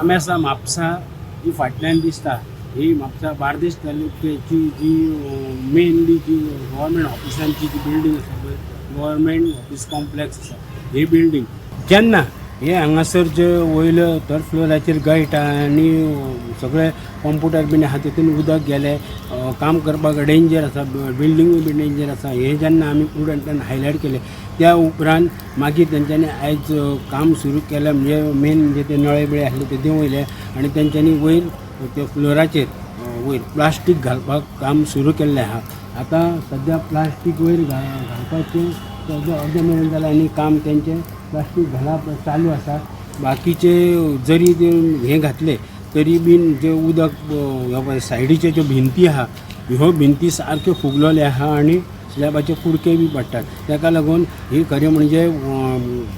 आमी आसा म्हापसा. जी फाटल्यान दिसता ही म्हापसा बार्देश तालुक्याची जी मेनली जी गव्हर्मेंट ऑफिसांची जी बिल्डींग आसा पळय, गव्हर्मेंट ऑफिस कॉम्प्लेक्स आसा, ही बिल्डींग जेन्ना हे हांगासर जे वयले थर्ड फ्लोराचेर गळटा आनी सगळे कंप्युटर बीन आहा तितून उदक गेलें, काम करपाक डेंजर आसा, बिल्डिंगूय बी डेंजर आसा. हें जेन्ना आमी प्रुडंटान हायलायट केलें, त्या उपरांत मागीर तेंच्यांनी आयज काम सुरू केलें. म्हणजे मेन म्हणजे ते नळे बिळे आसले ते देंवयले आनी तेंच्यांनी वयर त्या फ्लोराचेर वयर प्लास्टीक घालपाक काम सुरू केल्लें आहा. आतां सद्या प्लास्टीक वयर घालपाचें सद्या अर्दें मेरेन जालें आनी काम तेंचें प्लास्टीक घालप चालू आसा. बाकीचे जरी ते हें घातले तरी बीन जे उदक ह्या पळय सायडीच्यो ज्यो भिंती आहा, ह्यो भिंती सारक्यो फुगलेल्यो आहा आनी स्लॅबाचे कुडके बी पडटात. ताका लागून ही खरें म्हणजे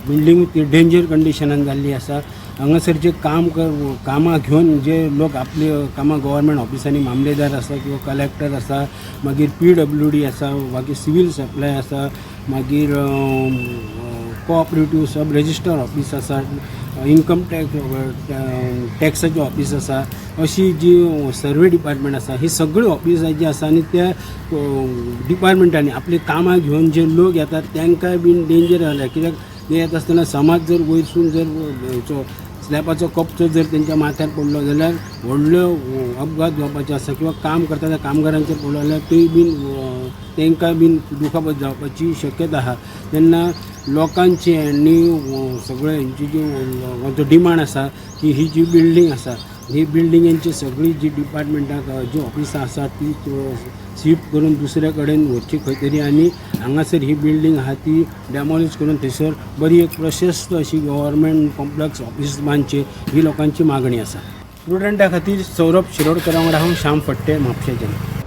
बिल्डींग ती डेंजर कंडिशनान जाल्ली आसा. हांगासर जे काम कर कामां घेवन जे लोक आपली कामां गव्हर्मेंट ऑफिसांनी मामलेदार आसा किंवा कलेक्टर आसा, मागीर पीडब्ल्यूडी आसा, मागीर सिवील सप्लाय आसा, मागीर कोऑपरेटीव सब रजिस्टर ऑफीस आसा, इन्कम टॅक्स टॅक्साचें ऑफीस आसा, अशी जी सर्वे डिपार्टमेंट आसा, ही सगळीं ऑफिसां जीं आसा आनी त्या डिपार्टमेंटांनी आपली कामां घेवन जे लोक येतात तांकांय बीन डेंजर जाल्या. कित्याक ते येता आसतना समाज जर वयरसून जर हेचो स्लॅबाचो कपचो जर तेंच्या माथ्यार पडलो जाल्यार व्हडलो अपघात जावपाचे आसा किंवा काम करता त्या कामगारांचेर पडलो जाल्यार तेय बीन तांकां बीन दुखापत जावपाची शक्यता आहा. तेन्ना लोकांची आनी सगळे हेंची जी जो डिमांड आसा की ही जी बिल्डींग आसा, ही बिल्डिंगेंची सगळी जी डिपार्टमेंटां जी ऑफिसां आसा ती शिफ्ट करून दुसरे कडेन व्हरची खंय तरी आनी हांगासर ही बिल्डींग आहा ती डेमोलिश करून थंयसर बरी एक प्रशस्त अशी गव्हर्मेंट कॉम्प्लेक्स ऑफीस बांदचें, ही लोकांची मागणी आसा. प्रुडंटा खातीर सौरभ शिरोडकर वांगडा हांव श्याम फट्टे, म्हापशेंच्यान.